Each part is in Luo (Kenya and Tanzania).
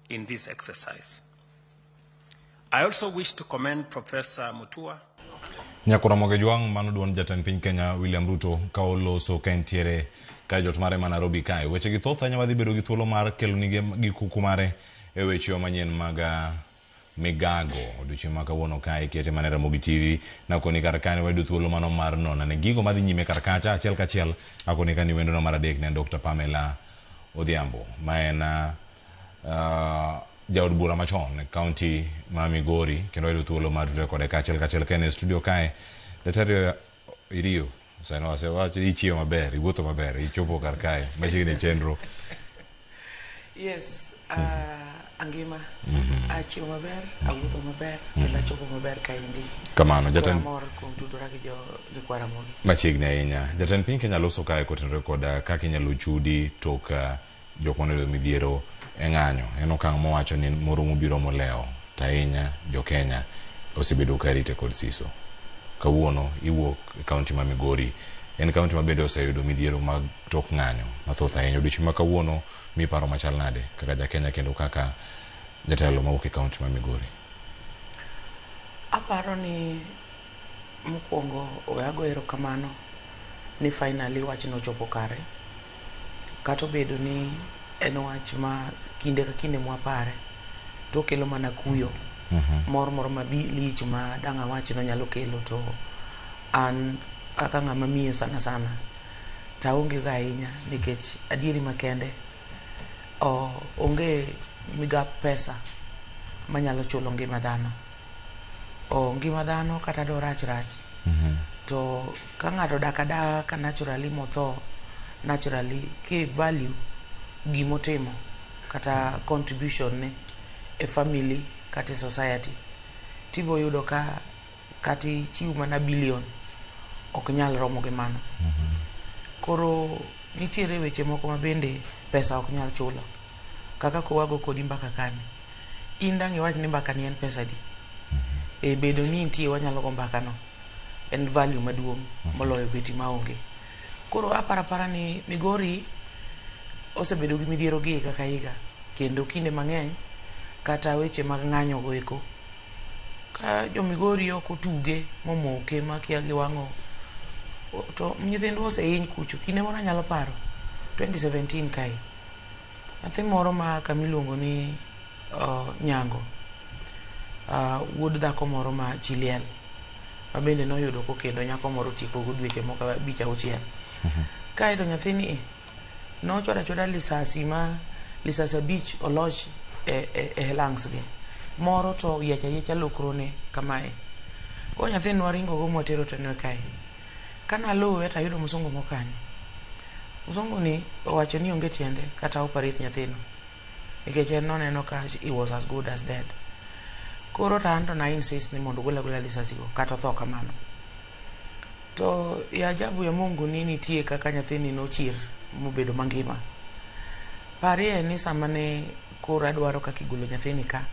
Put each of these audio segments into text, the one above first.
in this exercise. I also wish to commend Professor Mutua. Nyako Ramogi Jwang' mano duond jatend piny Kenya William Ruto ka oloso ka entiere ka jot mare ma Nairobi kae. Weche gi thoth ahinya wadhi bedo gi thuolo mar kelo nige gi kuku mare e weche manyien mag migago odiochieng' ma kawuono kae kete mana e Ramogi TV nakoni kar kane wayudo thuolo mano mar nono ane gigo madhi nyime kar kacha achiel kachiel akoni kani wendona mar adek ne en Dr. Pamela Odhiambo ma en jaod bura machon e kaunti ma Migori kendo wayudo thuolo mar tudore kode kaachiel kachiel ka en e studio kae. Daktari Iriyo, sani wasewacho ichiyo maber, iwuotho maber, ichopo kar kae machiegni e chenro. Yes, angima. Achiewo maber, awuotho maber, kendo achopo maber kaendi. Kamano, jatend Amor kuom tudora gi jo jokwa Ramogi. Machiegni ahinya. Jatend piny Kenya loso kae kotenore kod kaka inyalo chudi tok jok mane oyudo midhiero e ng'anyo. En okang' mowacho ni moro mobiro molewo to ahinya jo Kenya osebedo ka rite kod siso. Kawuono iwuok e kaunti ma Migori. En kaunti ma bende oseyudo midhiero mag tok ng'anyo mathoth ahinya. Odiochieng' ma kawuono mi paro machal nade kaka ja Kenya kendo kaka jatelo mawuok e kaunti ma Migori? Aparo ni mokwongo we ago erokamano ni finally wachno ochopo kare. Kata obedo ni en wach ma kinde ka kinde mwapare to okelo mana kuyo. Mor moro malich ma dang' awach ni onyalo kelo to an kaka ng'ama miyo sana sana to aonge go ahinya nikech adieri makende onge migap pesa manyalo chulo ngima dhano. Ngima dhano kata dorach rach to ka ng'ato odak adaka naturally motho naturally ki value gimotimo kata contribution ne e family kata e society tibo yudo ka kata ichiw mana billion ok nyal romo gi mano. Koro nitiere weche moko ma bende pesa ok nyal chulo. Kaka kowago kodi mbaka kani, in dang' iwach ni mbaka ni en pesa adi? E bedo ni intie wanyalo go mbaka no en value maduong' moloyo beti maonge. Koro aparo apara ni Migori osebedo gi midhiero gi higa ka higa kendo kinde mang'eny kata weche mag ng'anyo go eko ka jo Migori ok otuge momoke makia giwang'o to nyithindwa osehiny kucho. Kinde moro anyalo paro 2017 kae nyathi moro ma kamiluongo ni Nyango, wuod dhako moro ma chi liel ma bende noyudo kokendo nyako moro otieko go dweche moko abich auchiel. Kaeto nyathini nochwado achwada lisasi ma lisasi abich oloch e lungs ge. Moro to yiech ayiecha lokrone kamae. Koro nyathini nwaringo go mwatero Tenwe kae. Kanaluwe tayudo msungu mo kanyo. Msungu ni owacho ni onge tiende kata operate nyathino. Nikech en noneno ka he was as good as dead. Koro to an to na insist ni mondo ogol agola lisasi go kata otho kamano. To ya ajabu ya Mungu ni nitie kaka nyathini nochier mobedo mangima. Parie ni sama ne koro adwaro kaka igolo nyathini ka,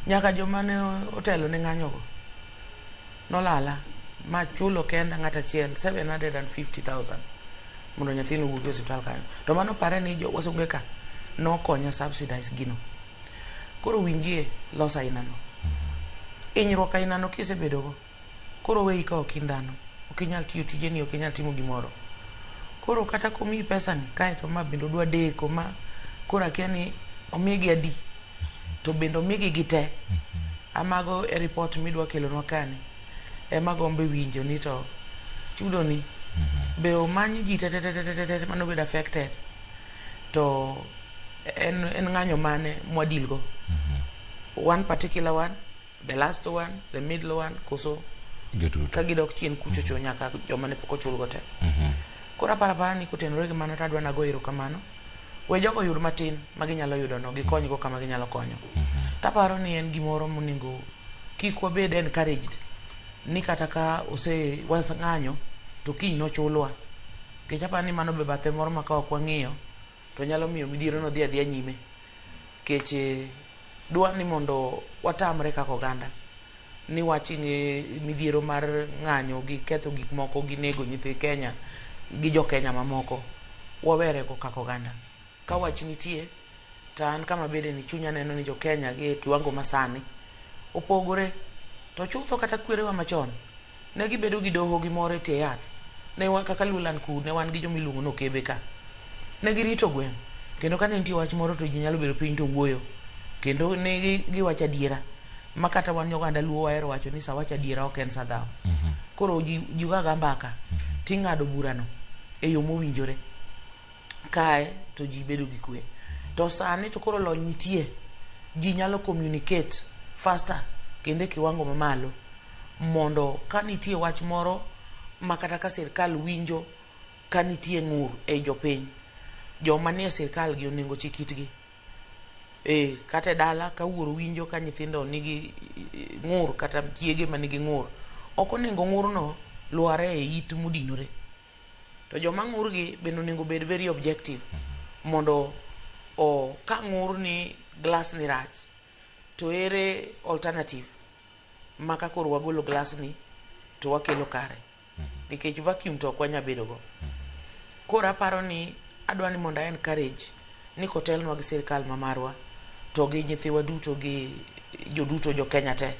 nyaka joma ne otelo ne ng'anyo go nolala machulo kenda ng'at achiel 750,000 mondo nyathino owuog e osiptal kanyo. To mano pare ni jo wasunge ka nokonya subsidize gino. Koro winjie los aina no. Hinyruok aina no kisebedo go, koro weyi ka ok in dhano. Ok inyal tiyo tijeni, ok inyal timo gimoro. Koro kata komiyi pesa ni, kaeto ma bende odwa deko ma koro akia ni omigi adi, to bende omigi gi te. Amago e report midwa kelonwa kani, ema gombo winjo ni to chudo ni be omany ji te te te te te te manobedo affected to en ng'anyo mane mwadil go, one particular one, the last one, the middle one, koso Giduto. Ka gidok chien kuchocho nyaka joma ne pok ochul go te. Koro aparo apara ni kotenore gi mano to adwa nago erokamano. We jogo oyud matin ma ginyalo yudo no, gikony go kama ginyalo konyo. Taparo ni en gimoro monego kik wabed encouraged ni kata ka ose waseng'anyo to kiny nochulwa. Nikech aparo ni mano be bathe moro ma ka ok wang'iyo to nyalo miyo midhiero no dhi adhiya nyime. Nikech dwa ni mondo watamre kaka oganda ni wach midhiero mar ng'anyo gi ketho gik moko gi nego nyithi Kenya gi jo Kenya mamoko wawere go kaka oganda. Ka wach nitie To an kama bede ni chunya neno ni jo-Kenya gi e kiwango masani opogore. To chutho kata kwerewa machon ne gibedo gi doho gi moro e tie yath. Ne wa, kaka Luoland ku ne wan gi joma iluongo ni okebe ka. Ne girito gweng' kendo ka ne nitie wach moro to ji nyalo bedo piny to wuoyo. Kendo ne giwacho adiera. Ma kata wan oganda Luo wahero wacho ni sa wacho adiera ok en sa dhaw. Koro ji goga mbaka ting'ado burano e yo mowinjore. Kae to ji bedo gi kwe. To sani to koro lony nitie. Ji nyalo communicate faster kendo e kiwango mamalo mondo ka nitie wach moro ma kata ka sirkal winjo ka nitie ng'ur ei jopiny, joma nie sirkal gi onego chik itgi. Kata e dala ka wuoro winjo ka nyithindo nigi ng'ur kata chiege manigi ng'ur, ok onego ng'urno lware e it modinore. To joma ng'ur gi bende onego bed very objective mondo ka ng'ur ni glass ni rach to ere alternative ma ka koro wagolo glass ni to wakelo kare. Nikech vacuum to ok wanyal bedo go. Koro aparo ni adwa ni mondo a encourage ni kotelnwa gi sirkal ma marwa to gi nyithiwa duto gi joduto jo Kenya te.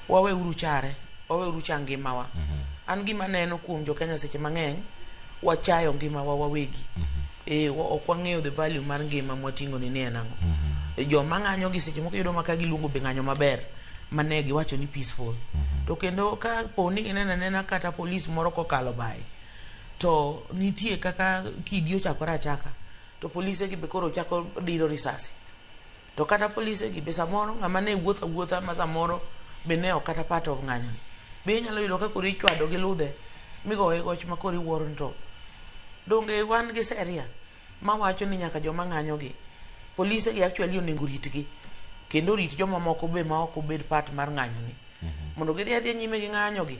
Waweuru chare, waweuru cha ngimawa. An gima aneno kuom jo Kenya seche mang'eny, wachayo ngimawa wawegi. Ok wang'eyo the value mar ngima mwating'o ni en ang'o. Joma ng'anyo gi seche moko iyudo ma ka giluongo be ng'anyo maber mane giwacho ni peaceful. To kendo ka po ni gineno anena kata polis moro kokalo bae, to nitie kaka kidi ochakore achaka to polise gi be koro chako diro risasi. To kata polise gi be samoro ng'ama ne wuotho awuotha ma samoro be ne ok kata part of ng'anyo ni. Be inyalo yudo ka koro ichwado gi ludhe migoye goch ma koro iwuoro ni to donge wan gi sheria mawacho ni nyaka joma ng'anyo gi polise gi actually onego ritgi kendo orit joma moko be ma ok obed part mar ng'anyo ni. Mondo gidhi adhiya nyime gi ng'anyo gi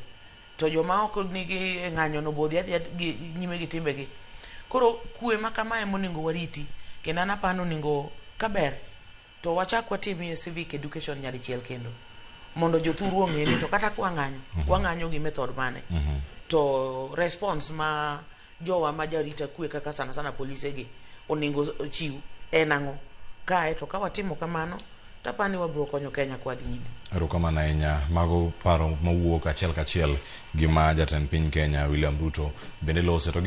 to joma ok nigi e ng'anyo no bo dhi adhiya nyime gi timbegi. Koro kwe ma kama ema onego wariti kendo an aparo ni onego kaber to wachak watimie civic education nyadichiel kendo mondo jothuru ong'e ni to kata ka wang'anyo wang'anyo gi method mane to response ma jowa ma jarita kwe kaka sana sana polise gi onego ochiw en ang'o. Kae to ka watimo kamano tapani wabiro konyo Kenya kwa dhi nyime. Erokamano ahinya. Mago paro mawuok achiel kachiel gi ma jatend piny Kenya William Ruto bende lose to